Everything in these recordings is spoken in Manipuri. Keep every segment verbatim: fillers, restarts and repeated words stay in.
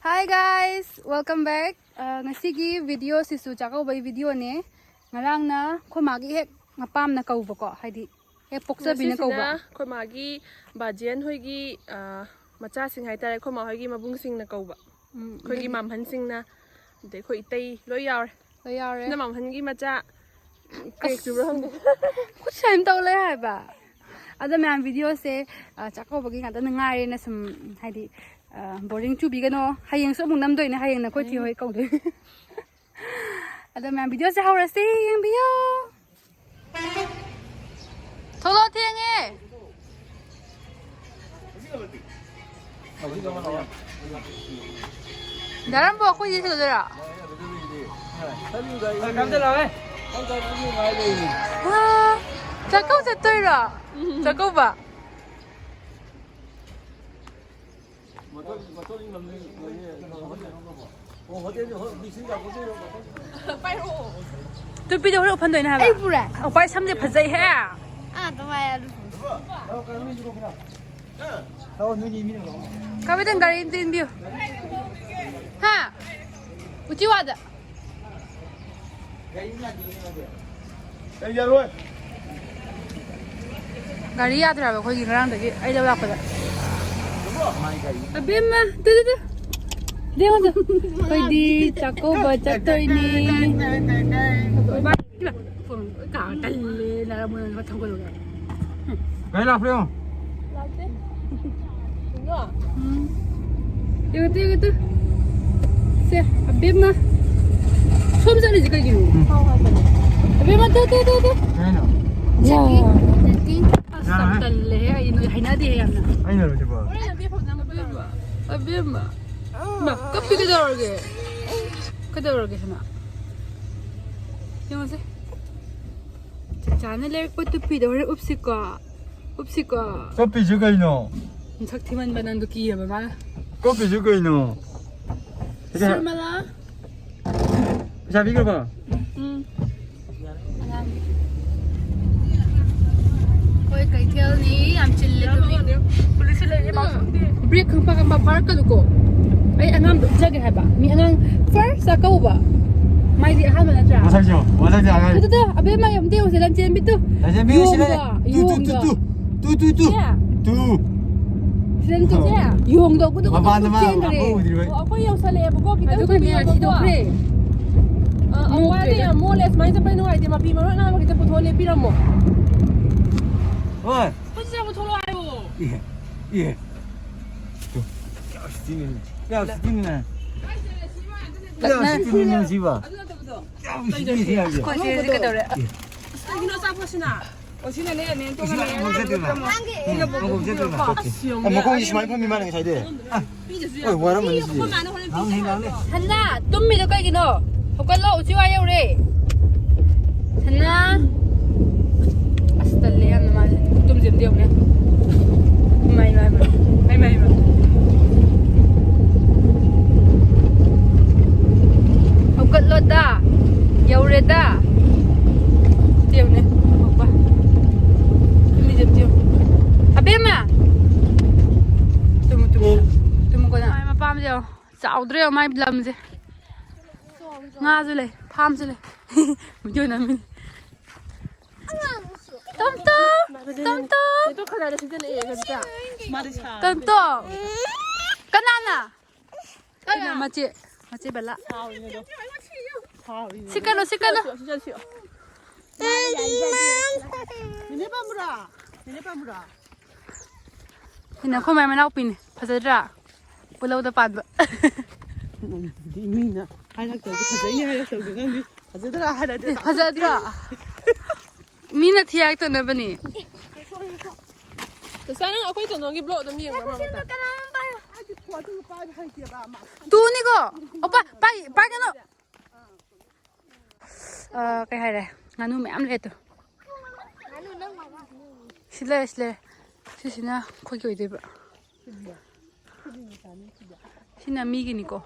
Hi guys, welcome back. ꯑ, ꯉꯁꯤꯒꯤ ꯚꯤꯗꯤꯑꯣꯁꯤꯁꯨ ꯆꯥꯛꯀꯧꯕꯒꯤ ꯚꯤꯗꯤꯑꯣꯅꯦ꯫ ꯉꯔꯥꯡꯅ ꯑꯩꯈꯣꯏ ꯃꯥꯒꯤ ꯍꯦꯛ ꯃꯄꯥꯝꯅ ꯀꯧꯕꯀꯣ, ꯍꯥꯏꯗꯤ ꯍꯦꯛ ꯄꯣꯛꯆꯕꯤꯅ ꯀꯧꯕ꯫ ꯉꯁꯤꯁꯤꯅ ꯑꯩꯈꯣꯏ ꯃꯥꯒꯤ ꯕꯥꯖꯦꯟ ꯍꯣꯏꯒꯤ, ꯑ, ꯃꯆꯥꯁꯤꯡ ꯍꯥꯏꯇꯥꯔꯦ, ꯑꯩꯈꯣꯏ ꯃꯥ ꯍꯣꯏꯒꯤ ꯃꯕꯨꯡꯁꯤꯡꯅ ꯀꯧꯕ꯫ ꯎꯝ, ꯑꯩꯈꯣꯏꯒꯤ ꯑꯗꯨꯒꯤ ꯃꯥꯝꯍꯟꯁꯤꯡꯅ, ꯑꯗꯩ ꯑꯩꯈꯣꯏ ꯏꯇꯩ ꯂꯣꯏ ꯌꯥꯎꯔꯦ꯫ ꯂꯣꯏ ꯌꯥꯎꯔꯦ꯫ ꯁꯤꯅ ꯃꯥꯝꯍꯟꯒꯤ ꯃꯆꯥ꯫ ꯀ꯭ꯔꯦꯛ ꯆꯨꯕ꯭ꯔꯥ ꯈꯪꯗꯦ꯫ ꯈꯨꯠ ꯁꯨꯃꯥꯏꯅ ꯇꯧ ꯂꯩ ꯍꯥꯏꯕ꯫ ꯑꯗꯣ ꯃꯌꯥꯝ ꯚꯤꯗꯤꯑꯣꯁꯦ, ꯑ, ꯆꯥꯛꯀꯧꯕꯒꯤ ꯉꯥꯛꯇꯅ ꯉꯥꯏꯔꯦꯅ ꯁꯨꯝ, ꯍꯥꯏꯗꯤ, ꯑ, ꯕꯣꯔꯤꯡ ꯆꯨꯕꯤꯒꯅꯣ꯫ ꯍꯌꯦꯡꯁꯨ ꯑꯃꯨꯛ ꯅꯝꯗꯣꯏꯅꯦ, ꯍꯌꯦꯡꯅ ꯑꯩꯈꯣꯏ ꯆꯦ ꯍꯣꯏ ꯀꯧꯗꯣꯏꯅꯦ꯫ ꯑꯗꯣ ꯃꯌꯥꯝ ꯚꯤꯗꯤꯑꯣꯁꯦ ꯍꯧꯔꯁꯤ, ꯌꯦꯡꯕꯤꯌꯨ꯫ ꯊꯣꯛꯂꯛꯑꯣ, ꯊꯦꯡꯉꯦ꯫ ꯗꯥꯔꯝꯕꯣ, ꯑꯩꯈꯣꯏ ꯆꯦ ꯊꯤꯜꯂꯨꯗꯣꯏꯔꯣ? ꯍꯥ, ꯆꯥꯛꯀꯧ ꯆꯠꯇꯣꯏꯔꯣ? ꯆꯥꯛꯀꯧꯕ? ꯇꯨꯄꯤꯗꯣ ꯍꯣꯔꯦꯟ ꯎꯞꯍꯟꯗꯣꯏꯅꯦ ꯍꯥꯏꯕ꯫ ꯑꯩ ꯄꯨꯔꯦ꯫ ꯎꯄꯥꯏ ꯁꯝꯁꯦ ꯐꯖꯩꯍꯦ꯫ ꯑꯥ, ꯑꯗꯨꯃꯥꯏꯅ ꯑꯗꯨꯝ꯫ ꯀꯥꯕꯤꯗꯪ ꯒꯥꯔꯤ ꯑꯝꯇ ꯏꯟꯕꯤꯌꯨ꯫ ꯍꯥ? ꯎꯆꯤꯋꯥꯗ꯫ ꯑꯩ ꯌꯥꯔꯣꯏ꯫ ꯒꯥꯔꯤ ꯌꯥꯗ꯭ꯔꯦ ꯍꯥꯏꯕ ꯑꯩꯈꯣꯏꯒꯤ ꯉꯔꯥꯡꯗꯒꯤ ꯑꯩ ꯂꯧ ꯂꯥꯛꯄꯗ꯫ ꯑꯕꯦꯝꯃ, ꯇꯨ, ꯇꯨ, ꯇꯨ꯫ ꯌꯦꯡꯉꯣ ꯇꯨ꯫ ꯑꯩꯈꯣꯏꯗꯤ ꯆꯥꯛꯀꯧꯕ ꯆꯠꯇꯣꯏꯅꯤ꯫ ꯏꯃꯥ, ꯐꯣꯟ ꯂꯣꯏ ꯀꯥ ꯇꯜꯂꯦ, ꯅꯥꯔꯝ ꯃꯣꯏꯅ ꯊꯝꯒꯗꯧꯔꯦ꯫ ꯒꯥꯔꯤ ꯂꯥꯛꯄ꯭ꯔꯣ ꯌꯦꯡꯉꯣ꯫ ꯎꯝ꯫ ꯌꯦꯡꯉꯣ ꯇꯨ, ꯌꯦꯡꯉꯣ ꯇꯨ꯫ ꯁꯦ, ꯑꯕꯦꯝꯃ꯫ ꯁꯣꯝ ꯆꯠꯂꯤꯁꯦ ꯀꯩꯒꯤꯅꯣ? ꯎꯝ꯫ ꯑꯕꯦꯝꯃ, ꯇꯨ, ꯇꯨ, ꯇꯨ, ꯇꯨ꯫ ꯀꯩ ꯍꯥꯏꯅꯣ? ꯆꯠꯀꯦ, ꯆꯠꯀꯦ꯫ ꯑꯁ, ꯌꯥꯝ ꯌꯥꯔꯦ꯫ ꯇꯜꯂꯦꯍꯦ, ꯑꯩ ꯅꯣꯏ ꯍꯩꯅꯗꯦ ꯌꯥꯝꯅ꯫ ꯑꯩꯅꯔꯣ ꯁꯤꯕꯣ? ꯑꯕꯦꯝꯃ꯫ ꯑꯕꯦꯝꯃ꯫ ꯃꯥ, ꯀꯞꯄꯤ ꯀꯩꯗꯧꯔꯒꯦ? ꯀꯩꯗꯧꯔꯒꯦ ꯍꯥꯏꯅ? ꯌꯦꯡꯉꯨꯁꯦ꯫ ꯆꯥꯅ ꯂꯩꯔꯛꯄ ꯇꯨꯄꯤꯗꯣ ꯍꯣꯔꯦꯟ ꯎꯞꯁꯤꯀꯣ꯫ ꯎꯞꯁꯤꯀꯣ꯫ ꯀꯞꯄꯤꯁꯨ ꯀꯩꯅꯣ? ꯃꯁꯛ ꯊꯤꯃꯟꯕ ꯅꯪꯗꯣ ꯀꯤꯔꯕ ꯃꯥꯅ꯫ ꯀꯞꯄꯤꯁꯨ ꯀꯩꯅꯣ? ꯁꯤꯔꯃꯂꯥ꯫ ꯄꯩꯁꯥ ꯄꯤꯈ꯭ꯔꯕꯣ? ꯎꯝ꯫ ꯑꯉꯥꯡꯒꯤ꯫ ꯑꯩꯈꯣꯏ ꯀꯩꯊꯦꯜꯅꯤ, ꯌꯥꯝ ꯆꯤꯜꯂꯦ ꯑꯗꯨꯒꯤ꯫ ꯄꯨꯂꯤꯁꯁꯨ ꯂꯩꯔꯦ, ꯃꯥꯁꯨ ꯈꯪꯗꯦ꯫ ꯕ꯭ꯔꯦꯛ ꯈꯪꯄ ꯈꯪꯄ ꯐꯥꯔꯛꯀꯅꯨꯀꯣ꯫ ꯑꯩ ꯑꯉꯥꯡꯗꯣ ꯎꯠꯆꯒꯦ ꯍꯥꯏꯕ꯫ ꯃꯤ ꯑꯉꯥꯡ ꯐꯥꯔꯁ ꯆꯥꯛꯀꯧꯕ꯫ ꯃꯥꯏꯗꯤ ꯑꯍꯥꯟꯕ ꯅꯠꯇ꯭ꯔꯥ? ꯃꯁꯛꯁꯦ ꯌꯦꯡꯉꯣ, ꯃꯁꯛꯁꯦ ꯑꯉꯥꯡ꯫ ꯇꯨ, ꯇꯨ, ꯇꯨ, ꯑꯕꯦꯝꯃ, ꯑꯝꯇ ꯌꯦꯡꯉꯨꯁꯦ, ꯂꯟꯆꯦꯟꯕꯤꯗꯨ꯫ ꯂꯟꯆꯦꯟꯕꯤ, ꯁꯤꯗ ꯌꯣꯡꯗꯣ, ꯇꯨ, ꯇꯨ, ꯇꯨ, ꯌꯣꯡꯗꯣ꯫ ꯇꯨ, ꯇꯨ, ꯇꯨ, ꯇꯨ꯫ ꯁꯦ꯫ ꯇꯨ꯫ ꯁꯤꯗ ꯇꯨ꯫ ꯁꯦ꯫ ꯌꯣꯡꯗꯣ ꯒꯨꯗꯨꯛ ꯒꯨꯗꯨꯛ ꯃꯄꯥꯟꯗ ꯃꯥ ꯆꯦꯟꯈ꯭ꯔꯦ꯫ ꯑꯃꯨꯛ ꯎꯗ꯭ꯔꯤꯕ꯫ ꯑꯣ, ꯑꯩꯈꯣꯏ ꯌꯧꯁꯜꯂꯛꯑꯦꯕꯀꯣ, ꯈꯤꯇꯪ ꯑꯗꯨꯒꯅꯦ, ꯊꯨꯕꯤꯌꯣꯕꯀꯣ꯫ ꯊꯤꯗꯣꯛꯈ꯭ꯔꯦ꯫ ꯑ, ꯑ, ꯅꯣꯛꯇ꯭ꯔꯦ꯫ ꯋꯥꯗꯤ ꯌꯥꯝ ꯃꯣꯜꯂꯦ, ꯁꯨꯃꯥꯏꯅ ꯆꯠꯄ ꯅꯨꯡꯉꯥꯏꯇꯦ, ꯃꯐꯤ ꯃꯔꯣꯟ ꯑꯅꯥꯟꯕ ꯈꯤꯇꯪ ꯄꯨꯊꯣꯛꯑ ꯂꯦꯞꯄꯤꯔꯝꯃꯣ꯫ ꯍꯣꯏ꯫ ꯍꯧꯖꯤꯛ ꯆꯠꯄ ꯊꯣꯛꯂꯛꯑꯣ ꯍꯥꯏꯕꯣ꯫ ꯏꯍꯦ, ꯏꯍꯦ꯫ ꯇꯨ꯫ ꯌꯥꯝ ꯁꯤꯇꯤꯅꯤ꯫ ꯌꯥꯝ ꯁꯤꯇꯤꯅꯤ꯫ ꯌꯥꯝ ꯁꯤꯇꯤꯅꯤ ꯁꯤꯕ꯫ ꯌꯥꯝ ꯁꯤꯇꯤꯅꯤ ꯁꯤ ꯌꯥꯝꯁꯦ꯫ ꯑꯩꯈꯣꯏ ꯆꯦꯁꯦ ꯀꯩꯗꯧꯔꯦ? ꯀꯩꯒꯤꯅꯣ ꯑꯆꯥꯄꯣꯠꯁꯤꯅ? ꯑꯣ, ꯁꯤꯅꯅꯦ, ꯅꯦ, ꯇꯣꯡꯉꯅꯦ, ꯁꯤꯅ ꯑꯃꯨꯛ ꯆꯠꯇꯣꯏꯕ꯫ ꯁꯤꯅ ꯎꯝ, ꯑꯃꯨꯛ ꯆꯠꯇꯣꯏꯕ꯫ ꯑꯁ, ꯌꯦꯡꯉꯨꯅꯦ꯫ ꯑꯃꯨꯛ ꯈꯣꯡꯁꯦ ꯁꯨꯃꯥꯏꯅ ꯐꯝꯃꯤ ꯃꯥꯅ ꯉꯁꯥꯏꯗꯩ꯫ ꯄꯤꯗꯁꯨ ꯍꯣꯏ, ꯌꯥꯕ꯫ ꯋꯥꯔꯝꯃꯅꯤ ꯁꯤꯗꯤ꯫ ꯑꯩꯈꯣꯏ ꯃꯥꯅ ꯍꯣꯔꯦꯟ ꯂꯥꯡꯅꯦ, ꯄꯤꯖꯒꯦ ꯂꯥꯡꯅꯦ꯫ ꯍꯥꯏꯕ꯭ꯔꯣ? ꯍꯟꯅ, ꯇꯨꯝꯃꯤꯗꯣ ꯀꯩꯒꯤꯅꯣ? ꯍꯧꯒꯠꯂꯣ, ꯎꯆꯤ ꯋꯥ ꯌꯧꯔꯦ꯫ ꯍꯟꯅ꯫ ꯑꯁ, ꯇꯜꯂꯦ ꯌꯥꯝꯅ ꯃꯥꯁꯦ꯫ ꯈꯨꯇꯨꯝꯁꯦ ꯑꯝꯇ ꯌꯦꯡꯉꯨꯅꯦ꯫ ꯏꯃꯥ, ꯏꯃꯥ, ꯏꯃꯥ꯫ ꯏꯃꯥ, ꯏꯃꯥ, ꯏꯃꯥ꯫ ꯍꯧꯒꯠꯂꯣꯗ꯫ ꯌꯧꯔꯦꯗ꯫ ꯑꯝꯇ ꯌꯦꯡꯉꯨꯅꯦ꯫ ꯍꯣꯄ꯫ ꯇꯨꯝꯃꯤꯁꯦ ꯑꯝꯇ ꯌꯦꯡꯉꯨ꯫ ꯑꯕꯦꯝꯃ! Tamu, Tamu. ꯇꯨꯝꯃꯨꯀꯣ ꯅꯪ꯫ ꯃꯥꯏ ꯃꯄꯥꯝꯁꯦ ꯌꯦꯡꯉꯣ꯫ ꯆꯥꯎꯗ꯭ꯔꯦ ꯌꯦꯡꯉꯣ ꯃꯥꯏ ꯂꯝꯁꯦ꯫ ꯉꯥꯁꯨ ꯂꯩ, ꯐꯥꯝꯁꯨ ꯂꯩ꯫ ꯚꯤꯗꯤꯑꯣ ꯅꯝꯃꯤꯅꯦ꯫ ꯇꯣꯝ ꯇꯣꯝ, ꯇꯣꯝ ꯇꯣꯝ꯫ ꯇꯣꯝ ꯇꯣꯝ꯫ ꯀꯅꯥꯅ? ꯀꯅꯥ? ꯃꯆꯦ, ꯃꯆꯦ ꯕꯂꯥ꯫ ꯁꯤ ꯀꯩꯅꯣ, ꯁꯤ ꯀꯩꯅꯣ꯫ ꯅꯦꯅꯦ ꯄꯥꯝꯕ꯭ꯔꯣ? ꯅꯦꯅꯦ ꯄꯥꯝꯕ꯭ꯔꯣ? ꯁꯤꯅ ꯑꯩꯈꯣꯏ ꯃꯥꯏ ꯃꯅꯥꯎꯄꯤꯅꯦ꯫ ꯐꯖꯗ꯭ꯔꯥ? ꯄꯨꯂꯧꯗ ꯄꯥꯟꯕ꯫ ꯅꯪꯗꯤ ꯃꯤꯅ ꯍꯥꯏꯔꯛꯇ꯭ꯔꯗꯤ ꯐꯖꯩꯅꯦ ꯍꯥꯏꯔꯛꯇꯧꯗꯣ ꯅꯪꯗꯤ ꯐꯖꯗ꯭ꯔꯥ ꯍꯥꯏꯔꯗꯤ ꯑꯦ, ꯐꯖꯗ꯭ꯔꯥ? ꯃꯤꯅ ꯊꯤ ꯍꯥꯏꯔꯛꯇꯅꯕꯅꯤ꯫ ꯆꯆꯥ, ꯅꯪ ꯑꯩꯈꯣꯏ ꯇꯣꯟꯗꯣꯟꯒꯤ vlog ꯑꯗꯨꯝ ꯌꯦꯡꯕ꯭ꯔꯣ, ꯃꯔꯛ ꯃꯔꯛꯇ? ꯑꯩꯗꯤ ꯐꯣꯟ ꯑꯗꯨꯝ ꯄꯥꯏꯕ ꯍꯩꯇꯦꯕ ꯃꯥ꯫ ꯇꯨꯅꯤꯀꯣ꯫ ꯑꯣ, ꯄꯥꯏ, ꯄꯥꯏ, ꯄꯥꯏꯒꯅꯨ꯫ ꯑ, ꯀꯩ ꯍꯥꯏꯔꯦ? ꯉꯥꯅꯨ ꯃꯌꯥꯝ ꯂꯩ ꯇꯨ꯫ ꯁꯤ ꯂꯩꯔꯦ, ꯁꯤ ꯂꯩꯔꯦ꯫ ꯁꯤꯁꯤꯅ ꯑꯩꯈꯣꯏꯒꯤ ꯑꯣꯏꯗꯣꯏꯕ꯫ ꯁꯤꯅ ꯃꯤꯒꯤꯅꯤꯀꯣ꯫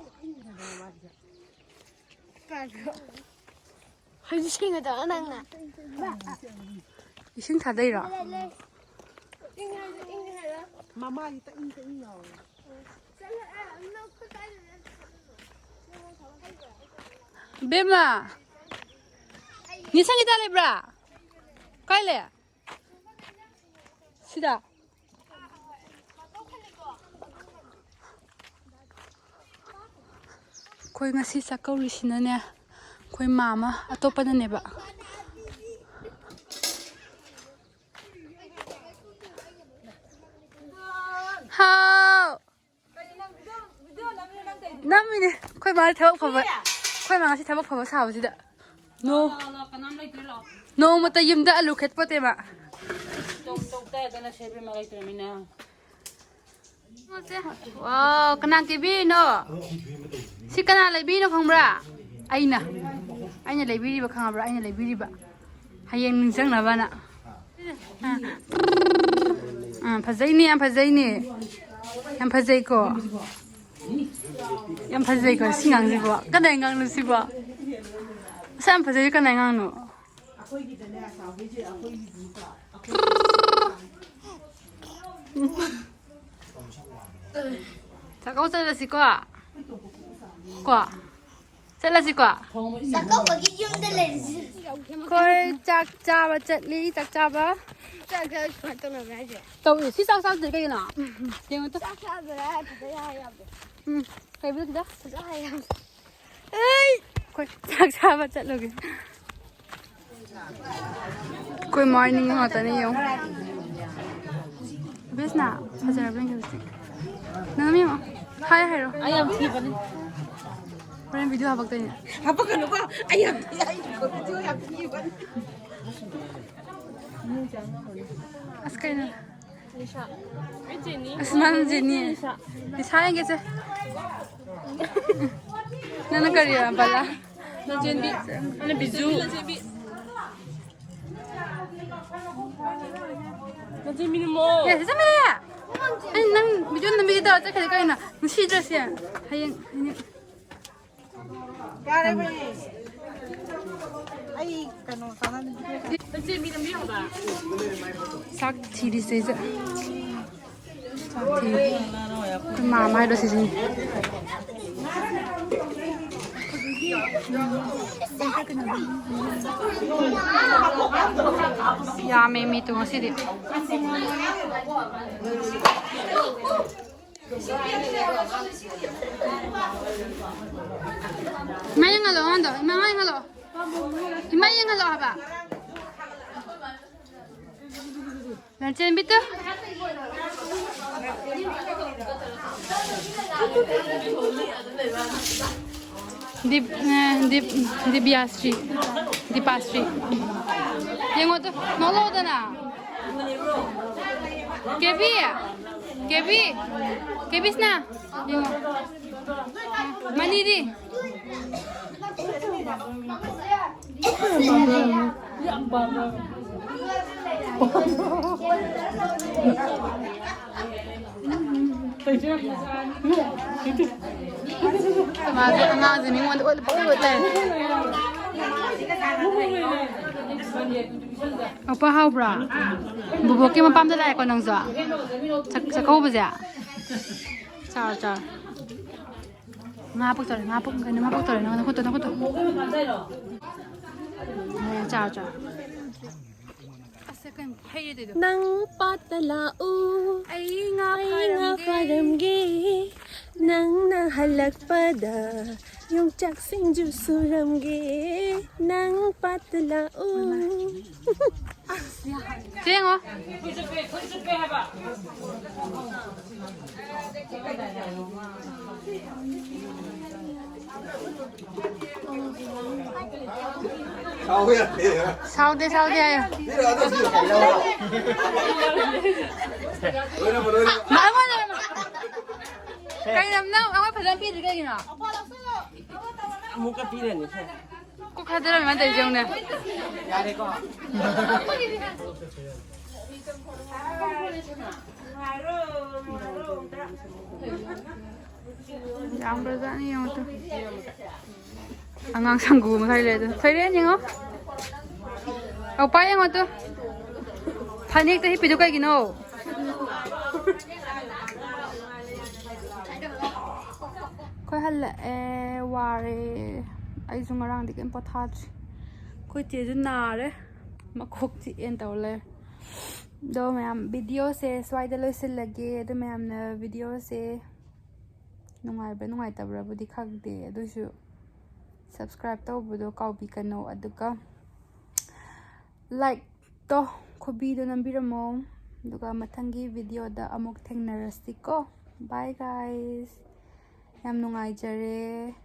ꯍꯧꯖꯤꯛ ꯁꯦꯡꯒꯗꯕ ꯅꯪꯅ꯫ ꯏꯁꯤꯡ ꯊꯥꯗꯩꯔꯣ? ꯃꯃꯥꯒꯤ ꯇꯛꯏꯡ ꯇꯛꯏꯡ ꯂꯥꯎꯋꯦ꯫ ꯏꯕꯦꯝꯃ, ꯅꯦ ꯁꯪꯒꯤꯇꯥ ꯂꯩꯕ꯭ꯔꯥ? ꯀꯥꯏ ꯂꯩ? ꯁꯤꯗ꯫ ꯑꯩꯈꯣꯏ ꯉꯁꯤ ꯆꯥꯛꯀꯧꯔꯤꯁꯤꯅꯅꯦ, ꯑꯩꯈꯣꯏ ꯃꯥꯝꯃ ꯑꯇꯣꯞꯄꯅꯅꯦꯕ꯫ ꯍꯥꯎ꯫ ꯅꯝꯃꯤꯅꯦ꯫ ꯑꯩꯈꯣꯏ ꯃꯥ ꯊꯕꯛ ꯐꯕ, ꯑꯩꯈꯣꯏ ꯃꯥ ꯉꯁꯤ ꯊꯕꯛ ꯐꯕ ꯁꯥꯕꯁꯤꯗ꯫ ꯅꯣ-, ꯂꯥꯛꯑꯣ, ꯂꯥꯛꯑꯣ, ꯀꯅꯥꯝ ꯂꯩꯇ꯭ꯔꯦ, ꯂꯥꯛꯑꯣ꯫ ꯅꯣꯡꯃꯇ ꯌꯨꯝꯗ ꯑꯂꯨ ꯈꯦꯠꯄꯣꯠꯇꯦ ꯃꯥ꯫ ꯇꯧ-, ꯇꯧ ꯇꯥꯏꯗꯅ ꯁꯦ ꯏꯕꯦꯝꯃ ꯂꯩꯇ꯭ꯔꯃꯤꯅ꯫ ꯋꯥꯎ, ꯀꯅꯥ ꯀꯦꯕꯤꯔꯤꯅꯣ? ꯁꯤ ꯀꯅꯥ ꯂꯩꯕꯤꯔꯤꯅꯣ ꯈꯪꯕ꯭ꯔꯥ? ꯑꯩꯅ꯫ ꯑꯩꯅ ꯂꯩꯕꯤꯔꯤꯕ ꯈꯪꯉꯕ꯭ꯔꯥ? ꯑꯩꯅ ꯂꯩꯕꯤꯔꯤꯕ꯫ ꯍꯌꯦꯡ ꯅꯤꯡꯁꯤꯡꯅꯕꯅ꯫ ꯑꯥ, ꯐꯖꯩꯅꯦ, ꯌꯥꯝ ꯐꯖꯩꯅꯦ꯫ ꯌꯥꯝ ꯐꯖꯩꯀꯣ꯫ ꯌꯥꯝ ꯐꯖꯩꯀꯣ, ꯁꯤ ꯉꯥꯡꯁꯤꯕꯣ꯫ ꯀꯗꯥꯏ ꯉꯥꯡꯅꯣ ꯁꯤꯕꯣ? ꯃꯁꯛ ꯌꯥꯝ ꯐꯖꯩ, ꯀꯗꯥꯏ ꯉꯥꯡꯅꯣ? ꯆꯥꯛꯀꯧ ꯆꯠꯂꯁꯤꯀꯣ꯫ ꯀꯣ? ꯆꯠꯂꯁꯤꯀꯣ꯫ ꯆꯥꯛꯀꯧꯕꯒꯤ ꯌꯨꯝꯗ ꯂꯩꯔꯤꯁꯤ꯫ ꯑꯩꯈꯣꯏ ꯆꯥꯛ ꯆꯥꯕ ꯆꯠꯂꯤ, ꯆꯥꯛ ꯆꯥꯕ꯫ ꯆꯥꯛ ꯆꯥꯕ ꯁꯨꯃꯥꯏꯅ ꯇꯧꯅꯕ꯭ꯔꯥ ꯍꯥꯏꯁꯦ? ꯇꯧꯏ꯫ ꯁꯤ ꯆꯥꯛ ꯆꯥꯕꯗꯤ ꯀꯩꯒꯤꯅꯣ? ꯌꯦꯡꯉꯨ ꯇꯨ꯫ ꯆꯥꯛ ꯆꯥꯕꯗ ꯍꯥꯏ ꯐꯖꯩ ꯍꯥꯏ ꯌꯥꯕꯗꯣ꯫ ꯎꯝ꯫ ꯀꯩꯕꯨ ꯁꯤꯗ? ꯐꯖꯩ ꯍꯥꯏ ꯌꯥꯕꯗꯣ꯫ ꯑꯩ! ꯑꯩꯈꯣꯏ ꯆꯥꯛ ꯆꯥꯕ ꯆꯠꯂꯨꯒꯦ꯫ ꯑꯩꯈꯣꯏ ꯃꯣꯔꯅꯤꯡ ꯉꯥꯛꯇꯅꯦ ꯌꯦꯡꯉꯨ꯫ ꯕꯦꯁꯅꯥ, ꯐꯖꯔꯕ ꯌꯦꯡꯒꯦ ꯂꯤꯞꯁꯇꯤꯛ꯫ ꯅꯪ ꯑꯃ ꯌꯦꯡꯉꯣ꯫ ꯍꯥꯏ ꯍꯥꯏꯔꯣ꯫ ꯑꯩ ꯌꯥꯝ ꯊꯤꯕꯅꯤ꯫ ꯍꯣꯔꯦꯟ ꯚꯤꯗꯤꯑꯣ ꯍꯥꯞꯄꯛꯇꯣꯏꯅꯦ꯫ ꯍꯥꯄꯛꯀꯅꯨꯀꯣ꯫ ꯑꯩ ꯌꯥꯝ ꯊꯤ, ꯑꯩ ꯚꯤꯗꯤꯑꯣ ꯌꯥꯝ ꯊꯤꯕꯅꯤ꯫ ꯑꯁ ꯀꯩꯅꯣ? ꯑꯁ ꯃꯥꯅ ꯖꯦꯅꯤ꯫ ꯅꯤꯁꯥ ꯌꯦꯡꯒꯦꯁꯦ꯫ ꯅꯪꯅ ꯀꯔꯤ ꯕꯂꯥ? ꯂꯟꯆꯦꯟꯕꯤ꯫ ꯑꯩꯅ ꯕꯤꯖꯨ꯫ ꯂꯟꯆꯦꯟꯕꯤ ꯅꯃꯣ꯫ ꯑꯦ, ꯆꯠꯂꯦ! ꯑꯩ ꯅꯪ ꯚꯤꯗꯤꯑꯣ ꯅꯝꯕꯤꯒꯦ ꯇꯧꯔ ꯆꯠꯈ꯭ꯔꯗꯤ ꯀꯩꯅꯣ? ꯅꯨꯡꯁꯤꯗ꯭ꯔꯁꯦ꯫ ꯍꯌꯦꯡ, ꯍꯌꯦꯡ꯫ ꯌꯥꯔꯦ, ꯃꯤ꯫ ꯑꯩ ꯀꯩꯅꯣ ꯆꯥꯅꯕꯤ꯫ ꯆꯥꯛ ꯊꯤꯔꯤꯁꯦ ꯑꯩꯁꯦ꯫ ꯆꯥꯛ ꯊꯤꯔꯤ꯫ ꯑꯩꯈꯣꯏ ꯃꯥꯃ ꯍꯥꯏꯗꯣ ꯁꯤꯁꯤꯅꯤ꯫ ꯌꯥꯝꯃꯦ ꯃꯤꯗꯣ ꯉꯁꯤꯗꯤ꯫ ꯏꯃꯥ ꯌꯦꯡꯍꯜꯂꯣ, ꯑꯉꯥꯡꯗꯣ꯫ ꯏꯃꯥ, ꯏꯃꯥ ꯌꯦꯡꯍꯜꯂꯣ꯫ ꯏꯃꯥ ꯌꯦꯡꯍꯜꯂꯣ ꯍꯥꯏꯕ꯫ ꯂꯟꯆꯦꯟꯕꯤꯗꯨ꯫ ꯗꯤꯞ-, ꯑ, ꯗꯤꯞ-, ꯗꯤꯕ꯭ꯌꯥꯁ꯭ꯔꯤ꯫ ꯗꯤꯄꯥꯁ꯭ꯔꯤ꯫ ꯌꯦꯡꯉꯣ ꯇꯨ, ꯅꯣꯛꯂꯛꯑꯣꯗꯅ꯫ ꯀꯦꯕꯤ! ꯀꯦꯕꯤ! ꯀꯦꯕꯤꯁꯅꯥ! ꯌꯦꯡꯉꯣ꯫ ꯃꯅꯤꯗꯤ? ꯃꯥꯁꯦ ꯑꯉꯥꯡꯁꯦ ꯃꯤꯉꯣꯟꯗ ꯑꯣꯠ-, ꯄꯪꯑꯣꯠ ꯑꯣꯠ ꯂꯩꯔꯦ꯫ ꯑꯣꯄꯥ ꯍꯥꯎꯕ꯭ꯔꯥ? ꯕꯨꯕꯣꯛꯀꯤ ꯃꯄꯥꯝꯗ ꯂꯥꯛꯑꯦꯀꯣ ꯅꯪꯁꯨ? ꯆꯥꯛ-, ꯆꯥꯛꯀꯧꯕꯁꯦ? ꯆꯥꯔꯣ, ꯆꯥꯔꯣ꯫ ꯉꯥ ꯄꯣꯛꯇꯧꯔꯦ, ꯉꯥ ꯄꯣꯛ-, ꯀꯩꯅꯣ, ꯉꯥ ꯄꯣꯛꯇꯧꯔꯦ, ꯅꯪ ꯅꯈꯨꯠꯇꯣ, ꯅꯈꯨꯠꯇꯣ꯫ ꯍꯣꯏ, ꯆꯥꯔꯣ, ꯆꯥꯔꯣ꯫ ꯑꯁ, ꯀꯩꯅꯣ, ꯍꯩ ꯑꯇꯩꯗꯣ꯫ ꯅꯪ ꯄꯥꯠꯇ ꯂꯥꯛꯎ, ꯑꯩ ꯉꯥ ꯑꯩ ꯉꯥ ꯐꯥꯔꯝꯒꯦ꯫ ꯐꯥꯔꯝꯒꯦ꯫ ꯅꯪꯅ ꯍꯜꯂꯛꯄꯗ ꯌꯣꯡꯆꯥꯛ ꯁꯤꯡꯖꯨ ꯁꯨꯔꯝꯒꯦ꯫ ꯅꯪ ꯄꯥꯠꯇ ꯂꯥꯛꯎ꯫ ꯁꯤ ꯌꯦꯡꯉꯣ꯫ ꯁꯥꯎꯗꯦ, ꯁꯥꯎꯗꯦ ꯍꯥꯏꯌꯣ꯫ ꯂꯣꯏꯔꯕ, ꯂꯣꯏꯔꯕ꯫ ꯃꯥ, ꯑꯩꯉꯣꯟꯗ ꯀꯩꯅꯣ ꯅꯪ ꯑꯩꯉꯣꯟꯗ ꯐꯖꯅ ꯄꯤꯗ꯭ꯔꯤ ꯀꯩꯒꯤꯅꯣ? ꯑꯃꯨꯛꯀ ꯄꯤꯔꯅꯤ ꯁꯦ꯫ ꯀꯣꯛ ꯊꯥꯗꯔꯝꯃꯤ ꯃꯥꯅ ꯇꯧꯔꯤꯁꯦ ꯌꯦꯡꯉꯨꯅꯦ꯫ ꯌꯥꯔꯦꯀꯣ꯫ ꯌꯥꯝꯈ꯭ꯔꯖꯥꯠꯅꯤ ꯌꯦꯡꯉꯣ ꯇꯨ꯫ ꯑꯉꯥꯡ ꯁꯪꯒꯨ ꯑꯃ ꯈꯔ ꯂꯩ ꯑꯗꯨ꯫ ꯊꯣꯏꯔꯦꯟ ꯌꯦꯡꯉꯣ꯫ ꯑꯧꯄꯥ ꯌꯦꯡꯉꯣ ꯇꯨ꯫ ꯐꯅꯦꯛꯇ ꯍꯤꯞꯄꯤꯗꯨ ꯀꯩꯒꯤꯅꯣ? ꯑꯩꯈꯣꯏ ꯍꯜꯂꯛꯑꯦ, ꯋꯥꯔꯦ꯫ ꯑꯩꯁꯨ ꯉꯔꯥꯡꯗꯤ ꯀꯩꯝ ꯄꯣꯊꯥꯗ꯭ꯔꯤ꯫ ꯑꯩꯈꯣꯏ ꯆꯦꯁꯨ ꯅꯥꯔꯦ, ꯃꯀꯣꯛ ꯆꯤꯛꯑꯦꯅ ꯇꯧ ꯂꯩꯔꯦ꯫ ꯑꯗꯣ ꯃꯌꯥꯝ, ꯚꯤꯗꯤꯑꯣꯁꯦ ꯁ꯭ꯋꯥꯏꯗ ꯂꯣꯏꯁꯤꯜꯂꯒꯦ꯫ ꯑꯗꯣ ꯃꯌꯥꯝꯅ ꯚꯤꯗꯤꯑꯣꯁꯦ ꯅꯨꯡꯉꯥꯏꯕ꯭ꯔꯥ ꯅꯨꯡꯉꯥꯏꯇꯕ꯭ꯔꯥꯕꯨꯗꯤ ꯈꯪꯗꯦ, ꯑꯗꯨꯏꯁꯨ subscribe ꯇꯧꯕꯗꯣ ꯀꯥꯎꯕꯤꯒꯅꯨ, ꯑꯗꯨꯒ likeꯇꯣ ꯈꯨꯕꯤꯗꯣ ꯅꯝꯕꯤꯔꯝꯃꯣ꯫ ꯑꯗꯨꯒ ꯃꯊꯪꯒꯤ ꯚꯤꯗꯤꯑꯣꯗ ꯑꯃꯨꯛ ꯊꯦꯡꯅꯔꯁꯤꯀꯣ꯫ Bye guys, ꯌꯥꯝ ꯅꯨꯡꯉꯥꯏꯖꯔꯦ꯫